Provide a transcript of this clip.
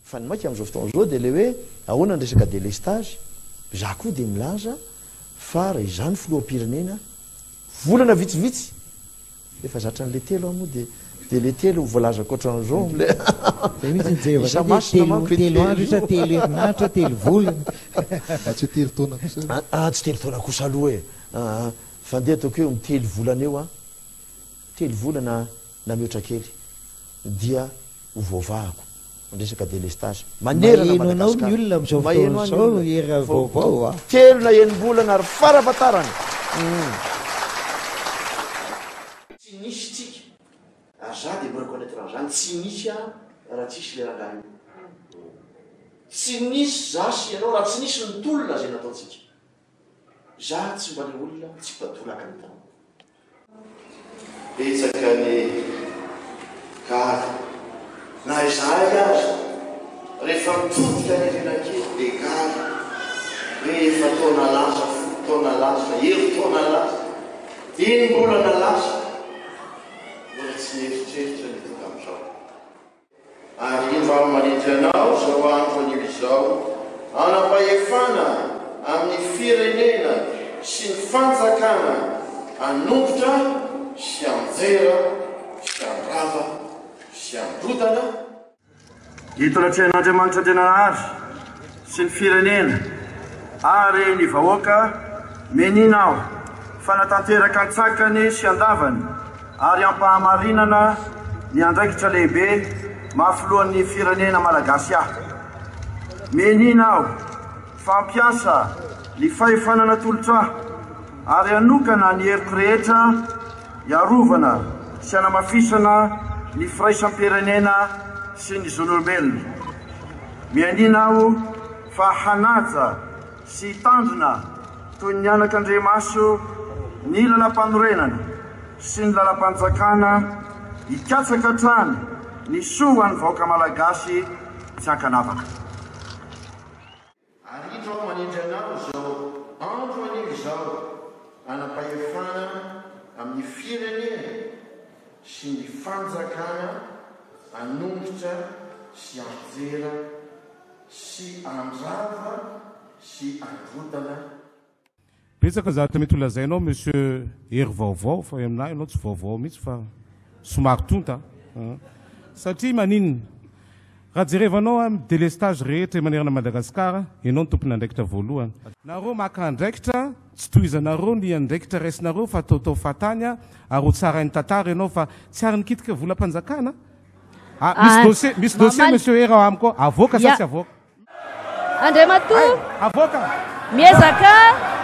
Fa ny maika amin'izao fotoana izao dia ilay hoe ahoana ny resaka délestage, za koa dia milaza fa raha izaho no filoham-pirenena, volana vitsivitsy, efa zatra an'ilay telo aho moa dia dia ilay telo voalazako ohatran'izao amin'ilay Zay mihitsy ny jerevako isa hoe masina telo manko io telo telo andro io sa io. telo herinandro sa telo volana. Ah, tsy telo taona kosa. Ah, ah, tsy telo taona kosa aloha e. Ah, ah. Fa ndeha ataoko hoe telo volana eo an, telo volana na mihoatra kely dia ho voavahako ny resaka délestage manerana Maheno anao ny Madagascar. olona amin'izao Maheno fotoana ahy ny izao olona. Hery Vao vaovao a. telo na enim-bolana ary farafahatarany. Hum. Tsy nisy tsika ary za dia mi-reconnaitre an'izany, tsy nisy aho raha tsisy le rangahy io. Tsy nisy za sy ianao raha tsy nisy ny tolona izay nataontsika. Za tsy mba le olona tsy mpandoraka ny tanana. Betsaka ny gaga na izahay aza rehefa mitodika any aoriana kely dia gaga hoe efa taona lasa, folo taona lasa, herintaona lasa, enim-bolana lasa mbola tsy nieritreritra ny tonga amin'izao. Ary indro aho manindry anao izao andro anio izao, hanam-pahefana amin'ny firenena sy ny fanjakana hanombotra sy hanjera sy handrava sy handrodana. Eto anatrehan'Andriamanitra Andriananahary sy ny firenena ary ny vahoaka, menina aho fa natanteraka an-tsakany sy an-davany ary am-pahamarinana ny andraikitra lehibe maha filohan'ny firenena malagasy ahy. Menina aho fa hampiasa ny fahefana natolotra ahy ary hanokana ny heriko rehetra hiarovana sy hanamafisana ny firaisam-pirenena sy ny zon'olombelona. Mianiana aho fa hanaja sy hitandrina toy ny anakandriamaso ny lalampanorenana sy ny lalampanjakana hikatsaka hatrany ny soa ho an'ny vahoaka malagasy tsy ankanavaka. Ary indro aho manindry anao izao andro anio izao hanam-pahefana amin'ny firenena sy ny fanjakana hanongotra sy hanjera sy handrava sy handrodana. Betsaka zavatra mety ho lazainao monsieur Hery vaovao fa aminah ianao tsy vaovao mihitsy fa somary tonta an! Satria maninona? Raha jerevanao an delestage rehetra manerana Madagascar ianao no tompon'andraikitra voalohany. Nareo maka andraikitra tsy tohizanareo ny andraikitra raisinareo fa ataotao fahatany an ary ho tsarain'ny tantara ianao fa tsy ary nikitika volam-panjakana Ah, misy dossier, misy dossier monsieur Hery ao amiko ao. Avoaka sa tsy avoaka? Andriamatoa. Avoaka. Miezaka.